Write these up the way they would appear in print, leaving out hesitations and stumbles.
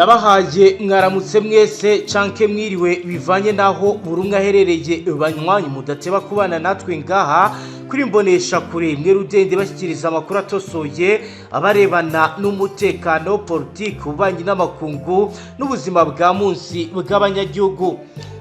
Ndabahaye mwaramutse mwese canke mwiriwe, bivanye naho buri umwe aherereye. Banywanyi mudateba kubana natwe ngaha kuri Mbonesha Kure imwe rudende, bashyikiriza amakuru atosoye abarebana n'umutekano, politiki, ububanyi n'amakungu n'ubuzima bwa munsi bw'abanyagihugu.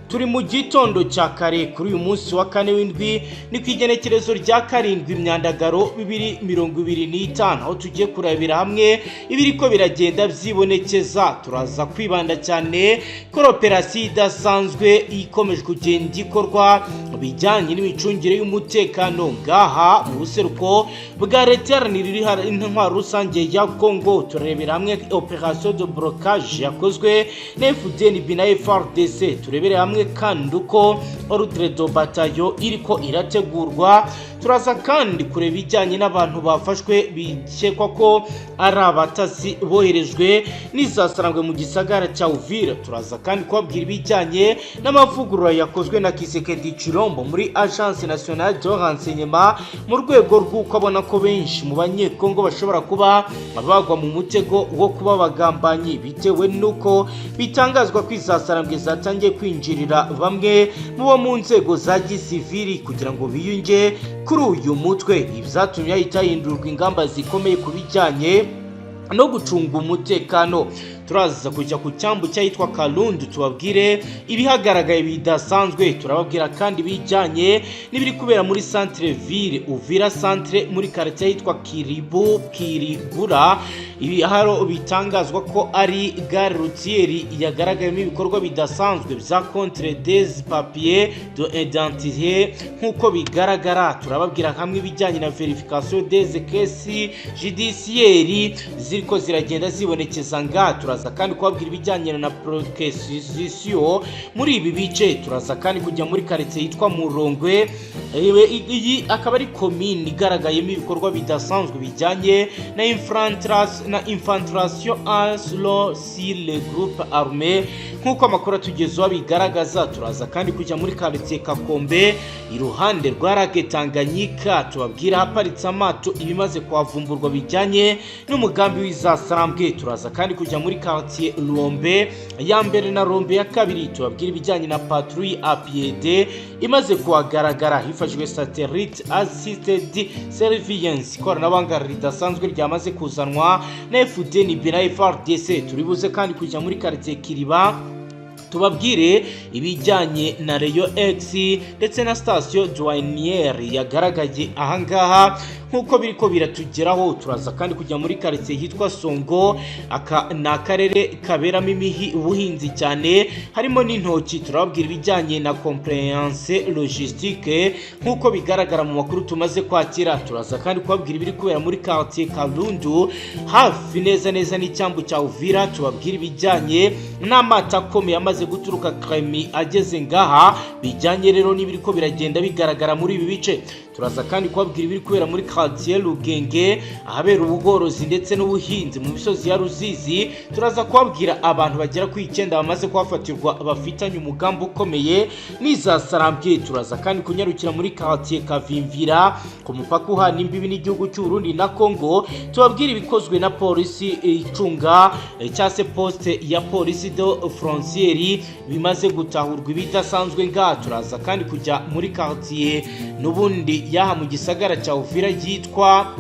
Turi mu gitondo cya kare kuri uyu munsi wa kane w'indwi, ni ku igenekerezo rya 7 Imyandagaro 2025, aho tugiye kurebera hamwe ibiriko biragenda byibonekeza. Turaza kwibanda cyane kuri operasiyo idasanzwe ikomeje kugenda ikorwa bijyanye n'imicungire y'umutekano ngaha mu buseruko bwa Leta Iharanira Intwaro Rusange ya Congo. Turarebera hamwe opération de blocage yakozwe na FDNB na FARDC. Turebere hamwe kandi uko ordre de bataille iriko irategurwa. Turaza kandi kureba ibijyanye n'abantu bafashwe bikekwa ko ari abatasi boherejwe n'izasarangwe mu gisagara cya Uvira. Turaza kandi kubabwira ibijyanye n'amavugurura yakozwe na Tshisekedi Tshilombo muri Agence Nationale de Renseignement, mu rwego rw'uko abona ko benshi mu Banyekongo bashobora kuba bagwa mu mutego wo kuba abagambanyi, bitewe n'uko bitangazwa ko izasarambwe zatangiye kwinjirira bamwe mu bo mu nzego za gisivili kugira ngo biyunge kuri uyu mutwe. Ibyatumye hahita hahindurwa ingamba zikomeye ku bijyanye no gucunga umutekano. Turaza kujya ku cyambu cy'ahitwa Kalundu, tubabwire ibihagaragaye bidasanzwe. Turababwira kandi ibijyanye n'ibiri kubera muri centre ville Uvira centre, muri quartier yitwa Kiribu Kiribura, ibiharo bitangazwa ko ari gare routière yagaragayemo ibikorwa bidasanzwe bya contrôle des papiers d'identité nk'uko bigaragara. Turababwira hamwe ibijyanye na vérification des casiers judiciaires ziriko ziragenda zibonekeza nga. Turaza kandi kubabwira ibijyanye na perquisition muri ibi bice. Turaza kandi kujya muri quartier yitwa Murongwe. Iyi akaba ari komini igaragayemo ibikorwa bidasanzwe bijyanye na infiltration aslo sur le groupe armé, nk'uko amakuru atugezeho bigaragaza. Turaza kandi kujya muri quartier Kakombe, iruhande rwa Lake Tanganyika, tubabwira ahaparitse amato, ibimaze kuhavumburwa bijyanye n'umugambi w'izasarambwe. Turaza kandi kujya muri quartier Rombe ya mbere na Rombe ya kabiri, tubabwira ibijyanye na patrouille à pied imaze kuhagaragara hifashishijwe satellite assisted surveillance, ikoranabuhanga ridasanzwe ryamaze kuzanwa na FDNB na FARDC. Turibuze kandi kujya muri quartier Kiriba, tubabwire ibijyanye na Rayon X ndetse na station douanière yagaragaye ahangaha nk'uko biriko biratugeraho. Turaza kandi kujya muri quartier yitwa Songo. Aka ni akarere kaberamo ubuhinzi cyane, harimo n'intoki. Turababwira ibijyanye na compliance logistique nk'uko bigaragara mu makuru tumaze kwakira. Turaza kandi kubabwira ibiri kubera muri quartier Kalundu, hafi neza neza n'icyambu cya Uvira. Tubabwira ibijyanye n'amato akomeye amaze guturuka Kalemie ageze ngaha, bijyanye rero n'ibiriko biragenda bigaragara muri ibi bice. Turaza kandi kubabwira ibiri kubera muri quartier Rugenge, ahabera ubworozi ndetse n'ubuhinzi mu misozi ya Ruzizi. Turaza kubabwira abantu bagera ku 9 bamaze kuhafatirwa bafitanye umugambi ukomeye n'izasarambye. Turaza kandi kunyarukira muri quartier Kavimvira, ku mupaka uhana imbibi n'igihugu cy'u Burundi na Congo, tubabwira ibikozwe na polisi icunga cyangwa se poste ya police de frontière, bimaze gutahurwa ibidasanzwe ngaha. Turaza kandi kujya muri quartier n'ubundi yaha mu gisagara cya Uvira yitwa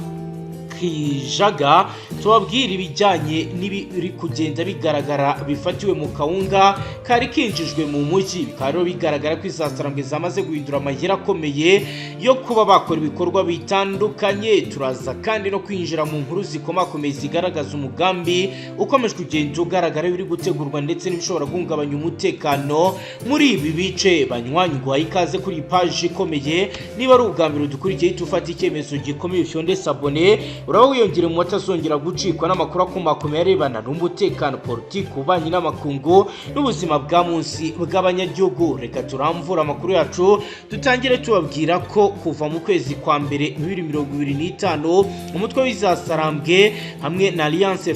Kijaga, tubabwira ibijyanye n'ibiri kugenda bigaragara bifatiwe mu kawunga kari kinjijwe mu mujyi. Bikaba rero bigaragara ko izasarambwe zamaze guhindura amayeri akomeye yo kuba bakora ibikorwa bitandukanye. Turaza kandi no kwinjira mu nkuru zikomakomeye zigaragaza umugambi ukomeje kugenda ugaragara biri gutegurwa ndetse n'ibishobora guhungabanya umutekano muri ibi bice. Banywanyi, guhaye ikaze kuri iyi paji ikomeye. Niba ari ubwa mbere udukurikiye, ufata icyemezo gikomeye ufyonde s'abonner, uraba wiyongera mu batazongera gucikwa n'amakuru akomakomeye arebana n'umutekano, politiki, ububanyi n'amakungu n'ubuzima bwa munsi bw'abanyagihugu. Reka turamvura amakuru yacu, dutangire tubabwira ko kuva mu kwezi kwa mbere 2025, umutwe w'izasarambwe hamwe na Alliance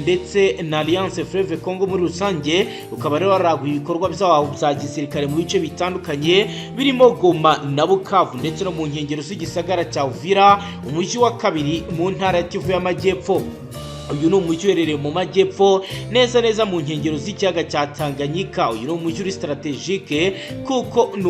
ndetse na Alliance Fleuve Congo muri rusange ukaba rero waraguye ibikorwa byawo bya gisirikare mu bice bitandukanye birimo Goma na Bukavu, ndetse no mu nkengero z'igisagara cya Uvira, umujyi wa kabiri mu ntara ya Kivu y'Amajyepfo. Uyu ni umujyi uherereye mu majyepfo neza neza mu nkengero z'ikiyaga cya Tanganyika. Uyu ni umujyi uri stratégique kuko ni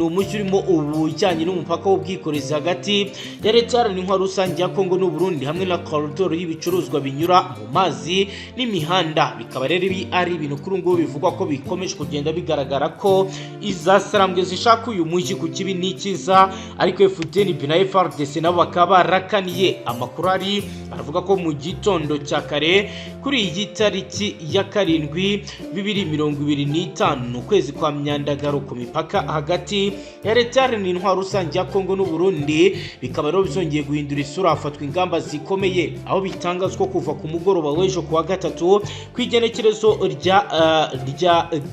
umujyi urimo ubujyanye n'umupaka w'ubwikorezi hagati ya Leta Iharanira Intwaro Rusange ya Kongo n'u Burundi, hamwe na koridoro y'ibicuruzwa binyura mu mazi n'imihanda. Bikaba rero ibi ari ibintu kuri ubu ngubu bivugwa ko bikomeje kugenda bigaragara ko iza Sarambwe zishaka uyu mujyi ku kibi n'ikiza, ariko FDNB na FARDC nabo bakaba barakaniye. Amakuru ari aravuga ko mu gitondo cya kare kuri iyi tariki ya 7 2025, ukwezi kwa Myandagaro, ku mipaka hagati ya Leta Iharanira Intwaro Rusange ya Kongo n'u Burundi, bikaba rero byongeye guhindura isura, hafatwa ingamba zikomeye, aho bitangazwa kuva ku mugoroba w'ejo kuwa gatatu ku igenekerezo rya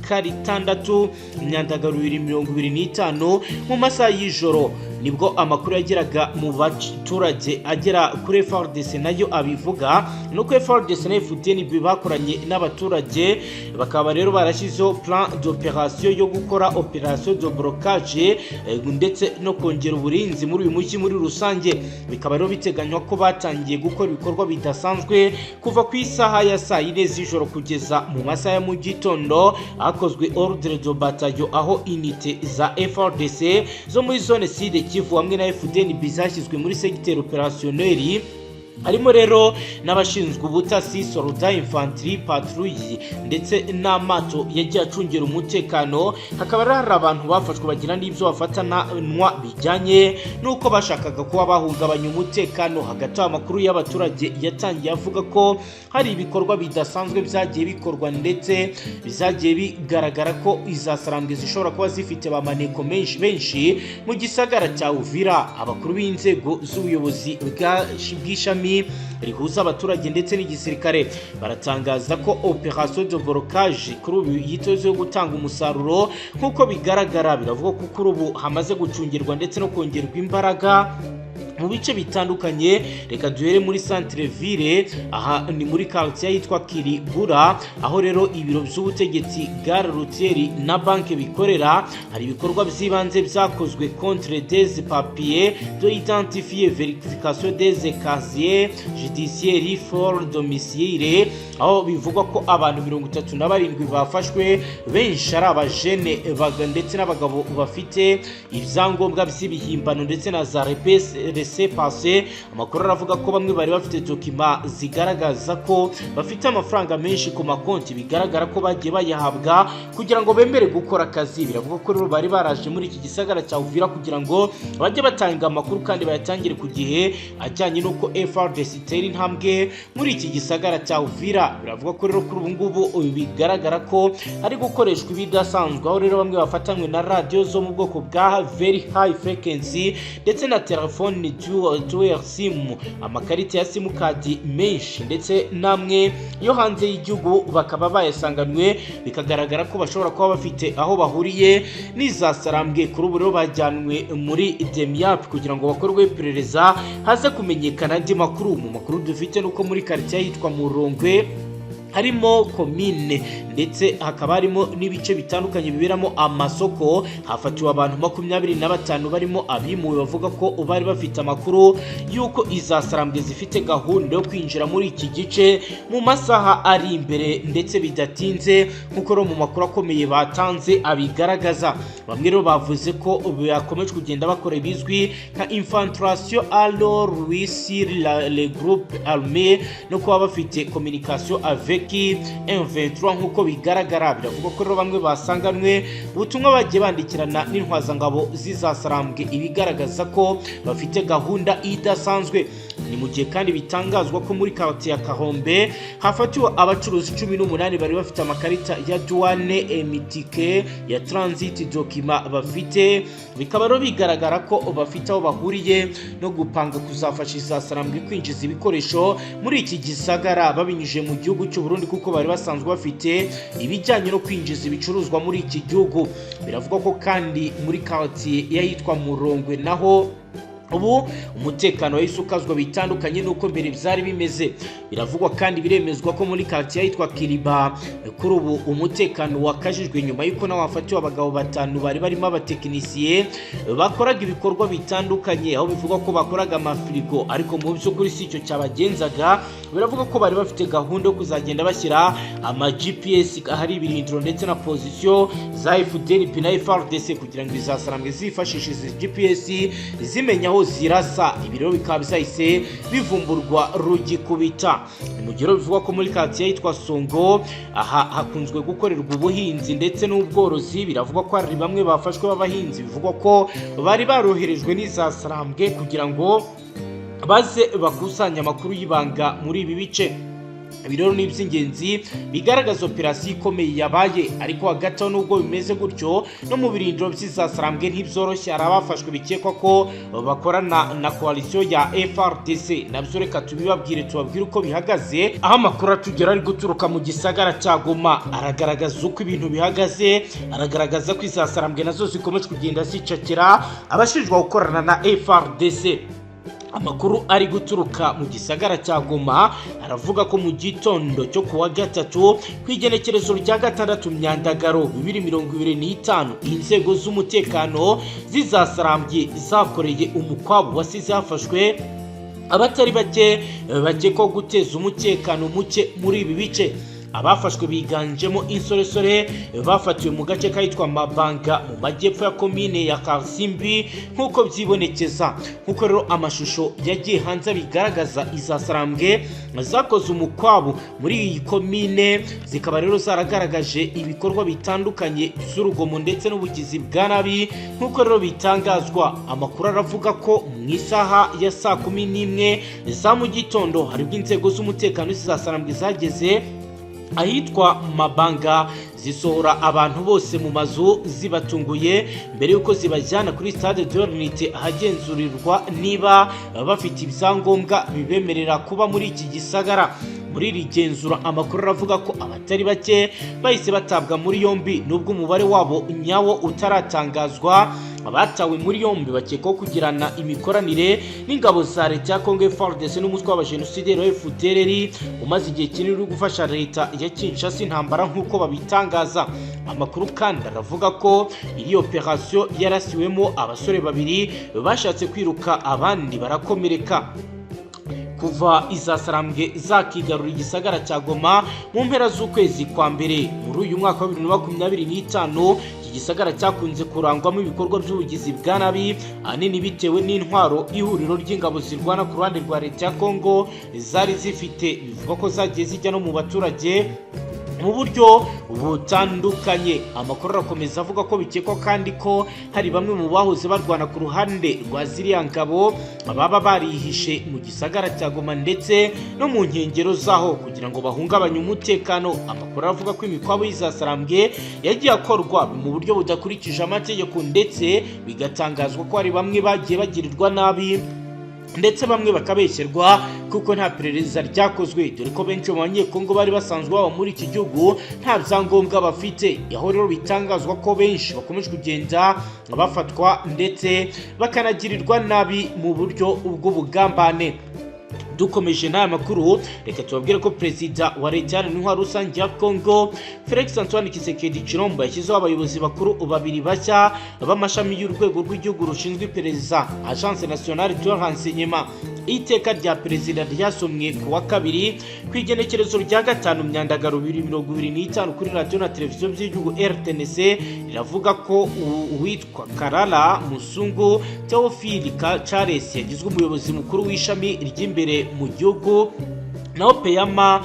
6 Myandagaro 2025, mu masaha y'ijoro nibwo amakuru yageraga mu baturage agera kuri FARDC nayo abivuga nuko FARDC na FDNB bakoranye n'abaturage, bakaba rero barashyizeho plan d'opération yo gukora opération de blocage ndetse no kongera uburinzi muri uyu mujyi muri rusange. Bikaba rero biteganywa ko batangiye gukora ibikorwa bidasanzwe kuva ku isaha ya saa 4 z'ijoro kugeza mu masaha ya mu gitondo. Hakozwe ordre de bataille, aho unité za FARDC zo muri zone Sud Kivu hamwe na FDNB zashyizwe muri secteur opérationnel, harimo rero n'abashinzwe ubutasi, soldat, infanterie, patrouille ndetse n'amato yagiye acungira umutekano. Hakaba hari abantu bafashwe bagira n'ibyo bafatanwa bijyanye n'uko bashakaga kuba bahungabanya umutekano. Hagati aho, amakuru y'abaturage yatangiye avuga ko hari ibikorwa bidasanzwe byagiye bikorwa, ndetse bizagiye bigaragara ko iza Sarambwe zishobora kuba zifite ba maneko menshi benshi mu gisagara cya Uvira. Abakuru b'inzego z'ubuyobozi bw'ishami rihuza abaturage ndetse n'igisirikare baratangaza ko opération de blocage kuri ubu yitezweho gutanga umusaruro nk'uko bigaragara. Biravuga ko kuri ubu hamaze gucungirwa ndetse no kongerwa imbaraga mu bice bitandukanye. Reka duhere muri centre ville, aha ni muri quartier yitwa Kiribura, aho rero ibiro by'ubutegetsi, gare routière na banque bikorera. Hari ibikorwa by'ibanze byakozwe: contrôle des papiers d'identité, vérification des casiers judiciaires, fouille domicile, aho bivugwa ko abantu 37 bafashwe, benshi ari abajene ndetse n'abagabo bafite ibyangombwa by'ibihimbano ndetse na za laissez-passer. Amakuru aravuga ko bamwe bari bafite documents zigaragaza ko bafite amafaranga menshi ku makonti, bigaragara ko bagiye bayahabwa kugira ngo bemere gukora akazi. Biravuga ko rero bari baraje muri iki gisagara cya Uvira kugira ngo bajye batanga amakuru kandi bayatangire ku gihe ajyanye n'uko FARDC itera intambwe muri iki gisagara cya Uvira. Biravuga ko rero kuri ubu ngubu bigaragara ko hari gukoreshwa ibidasanzwe, aho rero bamwe bafatanywe na radiyo zo mu bwoko bwa very high frequency ndetse na telefone dual SIM, amakarita ya simukadi menshi ndetse n'amwe yo hanze y'igihugu bakaba bayasanganwe, bikagaragara ko bashobora kuba bafite aho bahuriye n'iza Sarambwe. Kuri ubu rero bajyanwe muri DEMIAP kugira ngo bakorwe iperereza, haze kumenyekana andi makuru. Mu makuru dufite nuko muri quartier yitwa Murongwe harimo komine ndetse hakaba harimo n'ibice bitandukanye biberamo amasoko, hafatiwe abantu 25 barimo abimuwe bavuga ko bari bafite amakuru y'uko iza Sarambwe zifite gahunda yo kwinjira muri iki gice mu masaha ari imbere ndetse bidatinze, nk'uko rero mu makuru akomeye batanze abigaragaza. Bamwe rero bavuze ko bakomeje kugenda bakora ibizwi nka infiltration, alors réussir le groupe armé, no kuba bafite communication avec M23 nk'uko bigaragara. Biravuga ko rero bamwe basanganwe ubutumwa bagiye bandikirana n'intwazangabo z'izasarambwe, ibigaragaza ko bafite gahunda idasanzwe. Ni mu gihe kandi bitangazwa ko muri quartier ya Kahombe hafatiwe abacuruzi 18 bari bafite amakarita ya douane, emitike ya transit, document bafite, bikaba rero bigaragara ko bafite aho bahuriye no gupanga kuzafasha izasarambwe kwinjiza ibikoresho muri iki gisagara babinyujije mu gihugu cy'u Burundi, kuko bari basanzwe bafite ibijyanye no kwinjiza ibicuruzwa muri iki gihugu. Biravugwa ko kandi muri quartier y'ahitwa Murongwe naho Ubu umutekano wahise ukazwa bitandukanye n'uko mbere byari bimeze. Biravugwa kandi biremezwa ko muri quartier yitwa Kiriba kuri ubu umutekano wakajijwe, nyuma y'uko nawe hafatiwe abagabo batanu bari barimo abatekinisiye bakoraga ibikorwa bitandukanye, aho bivugwa ko bakoraga amafirigo, ariko mu by'ukuri si icyo cyabagenzaga. Biravuga ko bari bafite gahunda yo kuzagenda bashyira ama GPS ahari ibirindiro ndetse na position za FDNP na FARDC, kugira ngo izasarambwe zifashishe izi GPS zimenya aho zirasa. Ibi rero bikaba byahise bivumburwa rugikubita. Ni mu gihe bivugwa ko muri quartier yitwa Songo, aha hakunzwe gukorerwa ubuhinzi ndetse n'ubworozi, biravugwa ko hari bamwe bafashwe b'abahinzi, bivugwa ko bari baroherejwe n'izasarambwe kugira ngo baze bakusanye amakuru y'ibanga muri ibi bice. Ibi rero ni iby'ingenzi bigaragaza operasiyo ikomeye yabaye. Ariko hagati aho, nubwo bimeze gutyo, no mu birindiro by'izasarambwe ntibyoroshye. Hari abafashwe bikekwa ko bakorana na coalition ya FARDC. Nabyo reka tubibabwire, tubabwire uko bihagaze. Aho amakuru atugera ari guturuka mu gisagara cya Goma aragaragaza uko ibintu bihagaze, aragaragaza ko izasarambwe nazo zikomeje kugenda zicakira abashinjwa gukorana na FARDC. Amakuru ari guturuka mu gisagara cya Goma aravuga ko mu gitondo cyo kuwa gatatu, ku igenekerezo rya 6 Myandagaro 2025, inzego z'umutekano zizasarambye zakoreye umukwabu wasize hafashwe abatari bake bakekwaho guteza umutekano muke muri ibi bice. Abafashwe biganjemo insoresore bafatiwe mu gace kahitwa Mabanga mu majyepfo ya komine ya Karisimbi, nk'uko byibonekeza. Nk'uko rero amashusho yagiye hanze bigaragaza, izasarambwe zakoze umukwabu muri iyi komine zikaba rero zaragaragaje ibikorwa bitandukanye by'urugomo ndetse n'ubugizi bwa nabi, nk'uko rero bitangazwa. Amakuru aravuga ko mu isaha ya saa 11 za mu gitondo haribwo inzego z'umutekano zizasarambwe zageze ahitwa Mabanga, zisohora abantu bose mu mazu zibatunguye, mbere y'uko zibajyana kuri Stade de l'Unité ahagenzurirwa niba bafite ibyangombwa bibemerera kuba muri iki gisagara. Muri iri genzura, amakuru aravuga ko abatari bake bahise batabwa muri yombi, nubwo umubare wabo nyawo utaratangazwa. Abatawe muri yombi bakekwaho kugirana imikoranire n'ingabo za leta ya Congo FARDC n'umutwe w'abajenosideri wa FDLR umaze igihe kinini uri gufasha leta ya Kinshasa intambara, nk'uko babitangaza. Amakuru kandi aravuga ko iyi operasiyo yarasiwemo abasore babiri bashatse kwiruka, abandi barakomereka. Kuva izasarambwe zakigarura igisagara cya Goma mu mpera z'ukwezi kwa mbere muri uyu mwaka wa 2025, iki gisagara cyakunze kurangwamo ibikorwa by'ubugizi bwa nabi, ahanini bitewe n'intwaro ihuriro ry'ingabo zirwana ku ruhande rwa leta ya Congo zari zifite. Bivugwa ko zagiye zijya no mu baturage mu buryo butandukanye. Amakuru arakomeza avuga ko bikekwa kandi ko hari bamwe mu bahoze barwana ku ruhande rwa ziriya ngabo baba barihishe mu gisagara cya Goma ndetse no mu nkengero zaho kugira ngo bahungabanye umutekano. Amakuru aravuga ko imikwabo y'izasarambwe yagiye akorwa mu buryo budakurikije amategeko, ndetse bigatangazwa ko hari bamwe bagiye bagirirwa nabi ndetse bamwe bakabeshyerwa kuko nta perereza ryakozwe, dore ko benshi mu Banyekongo bari basanzwe baba muri iki gihugu nta byangombwa bafite. Aho rero bitangazwa ko benshi bakomeje kugenda bafatwa ndetse bakanagirirwa nabi mu buryo bw'ubugambane. Dukomeje n'aya makuru, reka tubabwire ko Perezida wa Leta Iharanira Intwaro Rusange ya Congo, Felix Antoine Tshisekedi Tshilombo, yashyizeho abayobozi bakuru babiri bashya b'amashami y'urwego rw'igihugu rushinzwe iperereza, Agence Nationale de Renseignement. Iteka rya perezida ryasomwe ku wa kabiri, ku igenekerezo rya 5 Myandagaro 2025, kuri radiyo na televiziyo by'igihugu RTNC, riravuga ko uwitwa Karara Musungu Theophile Charles yagizwe umuyobozi mukuru w'ishami ry'imbere mu gihugu, naho Peyama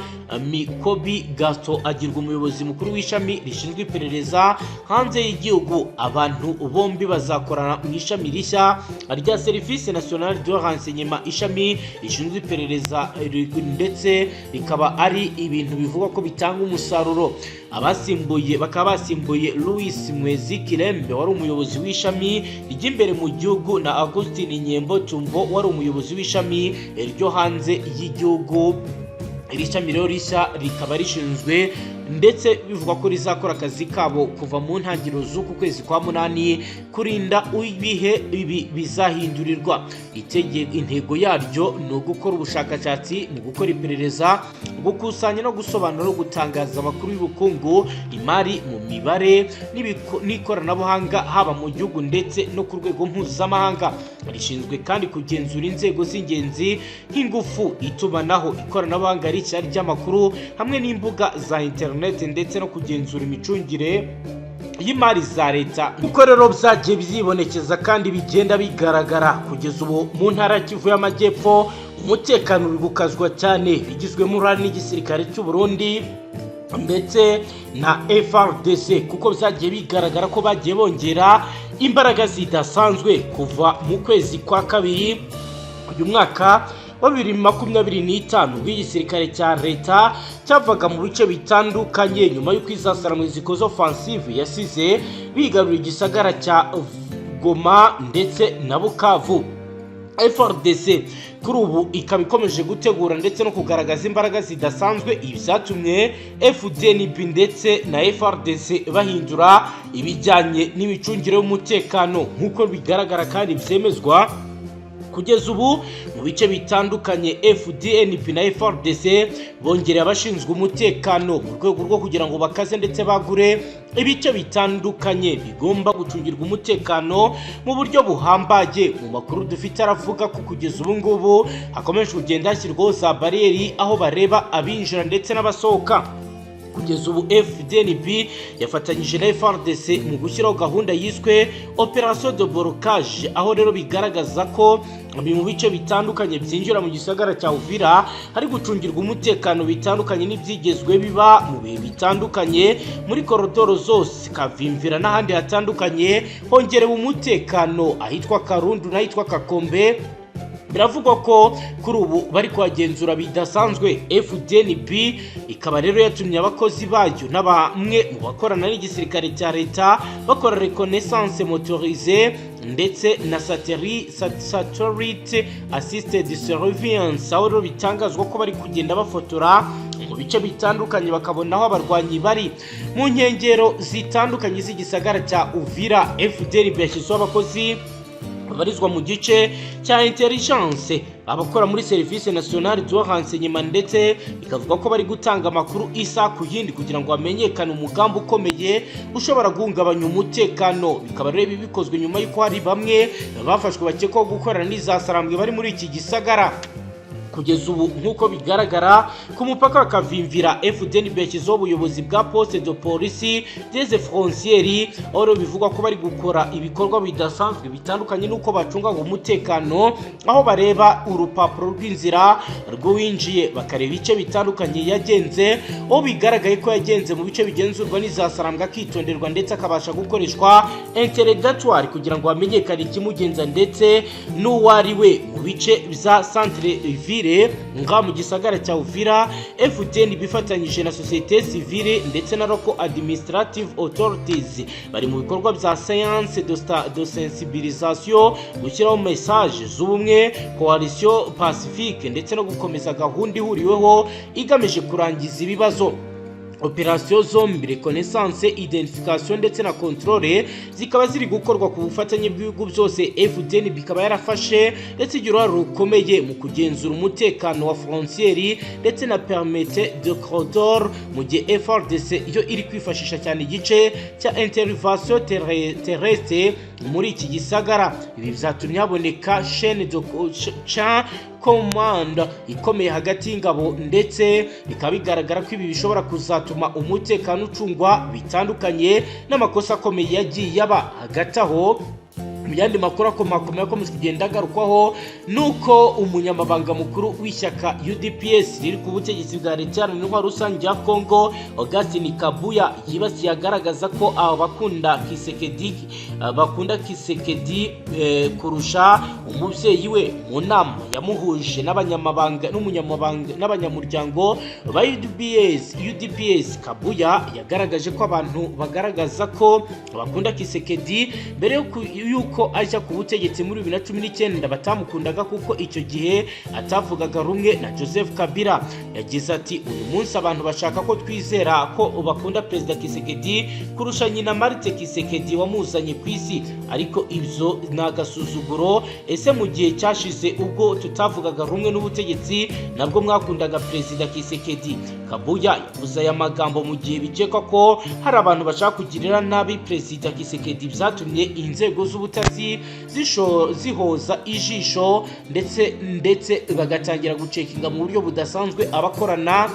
Mikobi Gaston agirwa umuyobozi mukuru w'ishami rishinzwe iperereza hanze y'igihugu. Abantu bombi bazakorana mu ishami rishya rya Service National de Renseignement, ishami rishinzwe iperereza, ndetse rikaba ari ibintu bivugwa ko bitanga umusaruro. Abasimbuye bakaba basimbuye Louis Mwezi Kirembe wari umuyobozi w'ishami ry'imbere mu gihugu na Augustin Nyembo Tumbo wari umuyobozi w'ishami ryo hanze y'igihugu. Iri shami rero rishya rikaba rishinzwe Ndetse bivugwa ko rizakora akazi kabo kuva mu ntangiriro z'uku kwezi kwa munani kurinda ibihe ibi bizahindurirwa. Intego yaryo ni ugukora ubushakashatsi mu gukora iperereza, gukusanya no gusobanura no gutangaza amakuru y'ubukungu, imari mu mibare n'ikoranabuhanga, haba mu gihugu ndetse no ku rwego mpuzamahanga. Rishinzwe kandi kugenzura inzego z'ingenzi nk'ingufu, itumanaho, ikoranabuhanga rishya ry'amakuru hamwe n'imbuga za interineti, ndetse no kugenzura imicungire y'imari za leta. Kuko rero byagiye byibonekeza kandi bigenda bigaragara, kugeza ubu mu ntara ya Kivu y'Amajyepfo umutekano uri gukazwa cyane, bigizwemo uruhare n'igisirikare cy'u Burundi ndetse na FARDC, kuko byagiye bigaragara ko bagiye bongera imbaraga zidasanzwe kuva mu kwezi kwa kabiri uyu mwaka wa 2025, ubwo igisirikare cya leta cyavaga mu bice bitandukanye nyuma y'uko izasaramwe zikoze offensive yasize bigarura igisagara cya Goma ndetse na Bukavu. FARDC kuri ubu ikaba ikomeje gutegura ndetse no kugaragaza imbaraga zidasanzwe. Ibi byatumye FDNB ndetse na FARDC bahindura ibijyanye n'imicungire y'umutekano, nk'uko bigaragara kandi byemezwa. Kugeza ubu mu bice bitandukanye FDNP na FARDC bongereye abashinzwe umutekano mu rwego rwo kugira ngo bakaze ndetse bagure ibice bitandukanye bigomba gucungirwa umutekano mu buryo buhambaye. Mu makuru dufite aravuga ko kugeza ubu ngubu hakomeje kugenda hashyirwaho za bariyeri aho bareba abinjira ndetse n'abasohoka. Kugeza ubu FDNB yafatanyije na FARDC mu gushyiraho gahunda yiswe Operation de Blocage, aho rero bigaragaza ko mu bice bitandukanye byinjira mu gisagara cya Uvira hari gucungirwa umutekano bitandukanye n'ibyigezwe biba mu bihe bitandukanye. Muri koridoro zose, Kavimvira n'ahandi hatandukanye, hongerewe umutekano. Ahitwa Karundu n'ahitwa Kakombe biravugwa ko kuri ubu bari kuhagenzura bidasanzwe. FDNB ikaba rero yatumye abakozi bayo na bamwe mu bakorana n'igisirikare cya leta bakora reconnaissance motorisée ndetse na satellite assisted surveillance, aho rero bitangazwa ko bari kugenda bafotora mu bice bitandukanye, bakabona aho abarwanyi bari mu nkengero zitandukanye z'igisagara cya Uvira. FDNB yashyizeho abakozi babarizwa mu gice cya intelligence, abakora muri Service Nationale du Renseignement, ndetse bikavuga ko bari gutanga amakuru isaha ku yindi kugira ngo hamenyekane umugambi ukomeye ushobora guhungabanya umutekano. Bikaba rero ibi bikozwe nyuma y'uko hari bamwe bafashwe bakekwaho gukorana n'izasarambwe bari muri iki gisagara. Kugeza ubu, nk'uko bigaragara, ku mupaka wa Kavimvira FDNB yashyizeho ubuyobozi bwa poste de police des frontières, aho rero bivugwa ko bari gukora ibikorwa bidasanzwe bitandukanye n'uko bacungaga umutekano, aho bareba urupapuro rw'inzira rw'uwinjiye, bakareba ibice bitandukanye yagenze, aho bigaragaye ko yagenze mu bice bigenzurwa n'izasarambwa akitonderwa, ndetse akabasha gukoreshwa interrogatoire kugira ngo hamenyekane ikimugenza ndetse n'uwo ari we. Mu bice bya centre ville nga mu gisagara cya Uvira, FDN bifatanyije na société civile ndetse na local administrative authorities bari mu bikorwa bya séance de sensibilisation, gushyiraho message z'ubumwe, coalition pacifique, ndetse no gukomeza gahunda ihuriweho igamije kurangiza ibibazo. Operasiyo zombi, reconnaissance, identification ndetse na contrôle, zikaba ziri gukorwa ku bufatanye bw'ibihugu byose. FDN bikaba yarafashe ndetse igira uruhare rukomeye mu kugenzura umutekano wa frontière ndetse na périmètre de corridor, mu gihe FARDC yo iri kwifashisha cyane igice cya intervention terrestre muri iki gisagara. Ibi byatumye haboneka chaîne de chain commande ikomeye hagati y'ingabo, ndetse bikaba bigaragara ko ibi bishobora kuzatuma umutekano ucungwa bitandukanye n'amakosa akomeye yagiye aba. Hagati aho, mu yandi makuru akomakomeye akomeje kugenda agarukwaho, nuko umunyamabanga mukuru w'ishyaka UDPS riri ku butegetsi bwa leta iharanira intwaro rusange ya Congo, Augustin Kabuya, yibasiye agaragaza ko abakunda Tshisekedi bakunda Tshisekedi kurusha umubyeyi we. Mu nama yamuhuje n'abanyamabanga n'umunyamabanga n'abanyamuryango ba UDPS, Kabuya yagaragaje ko abantu bagaragaza ko bakunda Tshisekedi mbere y'uko y'uko ajya ku butegetsi muri 2019 batamukundaga kuko icyo gihe atavugaga rumwe na Joseph Kabila. Yagize ati: "Uyu munsi abantu bashaka ko twizera ko bakunda Perezida Tshisekedi kurusha nyina Marthe Tshisekedi wamuzanye ku isi, ariko ibyo ni agasuzuguro. Ese mu gihe cyashize ubwo tutavugaga rumwe n'ubutegetsi nabwo mwakundaga Perezida Tshisekedi?" Kabuya yavuze aya magambo mu gihe bikekwa ko hari abantu bashaka kugirira nabi Perezida Tshisekedi, byatumye inzego z'ubutasi zihoza ijisho ndetse bagatangira gucekinga mu buryo budasanzwe abakorana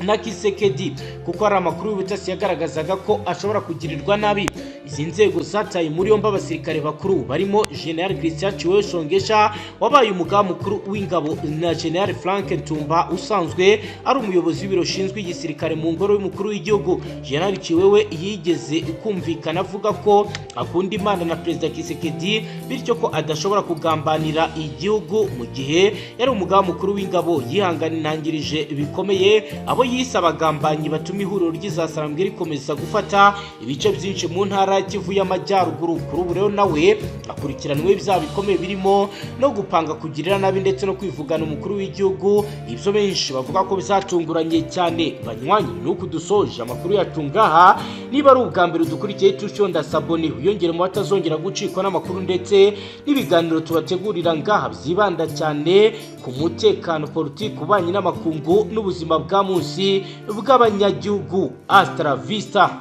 na Tshisekedi, kuko hari amakuru y'ubutasi yagaragazaga ko ashobora kugirirwa nabi. Izi nzego zataye muri yombi abasirikare bakuru barimo General Christian Tshiwewe Songesha wabaye umugaba mukuru w'ingabo na General Frank Ntumba usanzwe ari umuyobozi w'ibiro ushinzwe igisirikare mu ngoro y'umukuru w'igihugu. General Tshiwewe yigeze kumvikana avuga ko akunda Imana na Perezida Tshisekedi, bityo ko adashobora kugambanira igihugu. Mu gihe yari umugaba mukuru w'ingabo, yihanganirangirije bikomeye abo yise abagambanyi batuma ihuriro ry'izasarambwe rikomeza gufata ibice byinshi mu ntara ya Kivu y'Amajyaruguru. Kuri ubu rero nawe akurikiranwe ibyaha bikomeye birimo no gupanga kugirira nabi ndetse no kwivugana umukuru w'igihugu, ibyo benshi bavuga ko bizatunguranye cyane. Banywanyi, nuko dusoje amakuru yacu ngaha. Niba ari ubwa mbere udukurikiye, tushonda s'abonner, wiyongere mu batazongera gucikwa n'amakuru ndetse n'ibiganiro tubategurira ngaha byibanda cyane ku mutekano, politiki, ububanyi n'amakungu n'ubuzima bwa munsi bw'abanyagihugu. Hasta la vista.